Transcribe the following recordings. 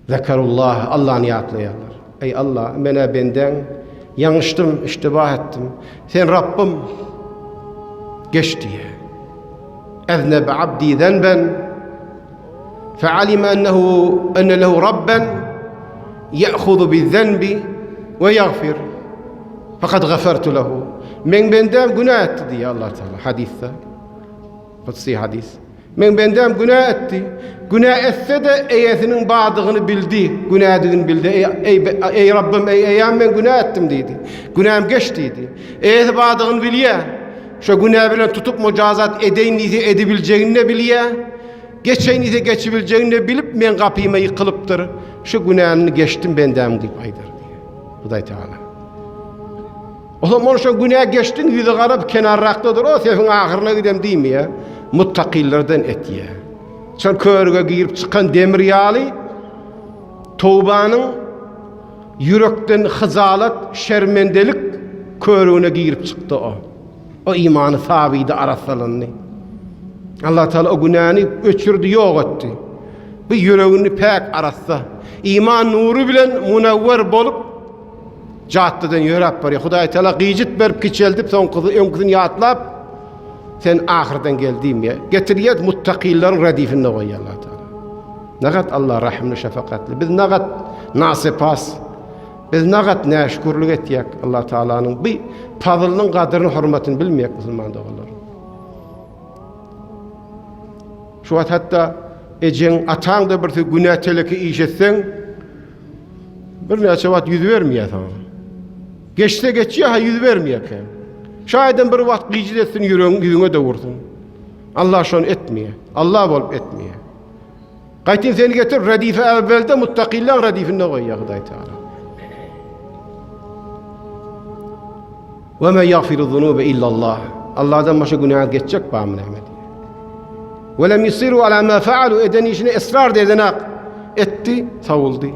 Zekerullah, Allany ýatlaýarlar. Eý Alla, men-ä bendäň, ýalňyşdym, iştibah etdim. Sen Rabbym, geç diýýär. Eznebe abdi zenben, fealime ennehu enne lehu rabben ye'huzu bizzenbi we ýagfir. Fakat gafertu lehu. Meň bendäm günä etdi diýýär Allah Teala hadysda. Kudsy hadys. Meň bendäm günä etdi. Günä etse-de eýesiniň bardygyny bildi, günädigini bildi. Eý, eý, eý Rabbym, eý eýäm men günä etdim diýdi. Günäm geç diýdi. Eýesi bardygyny bilýär. Şo günä bilen tutup mujazat edeýin diýse edibiljegini-de bilýär. Geçeýin diýse geçibiljegini-de bilip meň gapyma ýykylypdyr. Şu günäni geçdim bendämiň diýip aýdar diýýär. Hudaý Tagala. O zaman şo günä geçdiň ýüzi gara kenarrakda dur, o sefiň ahyryna gidem diýmeýär. Muttakylardan etýär. Şol körüge girip çykan demir ýaly towbanyň ýürekden hyjalat, şermendelik körügine girip çykdy o. O imany sabydy arassalandy. Allah Teala o günäni öçürdi, ýok etdi. Bu ýüregini päk arassa, iman nury bilen munawwer bolup Jatdadan ýöräp barýar. Hudaý Teala gyjyt berip kiçeldip soňkusy öňküsini ýatlap sen ahyrdan gel diýmeýär. Getirýär muttakylaryň radifinde goýýar Allah Teala. Nagat Allah rahimli şefakatly. Biz nagat nasepas. Biz nagat näşükürlik etýäk Allah Tealanyň bu pazylynyň gadyryny hormatyny bilmeýär musulman doganlar. Şu wagt hatda ejeň ataň da birsi günä teleki iş etseň Birnäçe wagt ýüz bermeýär saňa. Geçse geçýär, ha ýüz bermeýär kän. Şaýdan bir wagt gyjyt etsin ýüregiň ýüzüňe de ursun. Allah şony etmeýär. Allah bolup etmeýär. Gaýtyn seni getir redife evvelde muttakillaň redifinde goýýar Hudaý Teala. Ve men yagfiru zunube illallah. Allah'dan başga günä geçjek barmy näme diýýär. Ve lem yusiru ala ma faalu eden işine ısrar edenak etdi, savuldy.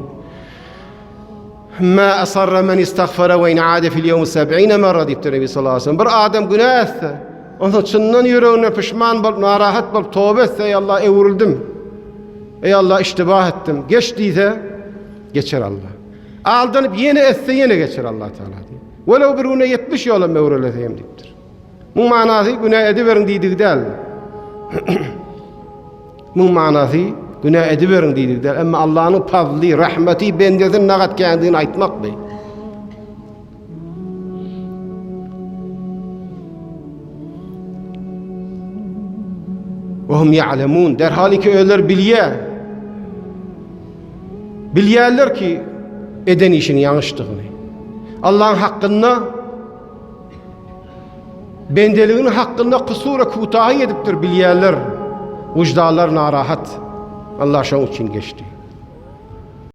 Ma asarra men istagfara ve in aade fil yevm 70 merre diýipdir Nebi sallallahu aleyhi ve sellem. Bir adam günä etse, onsoň çyndan ýüregine pişman bolup, narahat bolup toba etse, ey Allah öwrüldim. Ey Allah iştibah etdim. Geç diýse, geçer Allah. Aldanyp ýene etse ýene geçer Allah Taala diýip. Welew bir güne 70 ýola möwrelese hem diýipdir. Muň manasy günä ediberiň diýdigi däl. Muň manasy günä ediberiň diýdigi däl. Emma Allah'yň fazly, rahmeti bendesine nagat kändigini aýtmakdy. Wahum ya'lemun. Derhal ki özleri bilýär. Bilýärler ki eden işini ýalňyşdygyny. Allah'ın hakkynda bendeliginiň hakkynda kusura kutahy edipdir bilýärler. Wyždanlar narahat. Allah şoň üçin geçdi.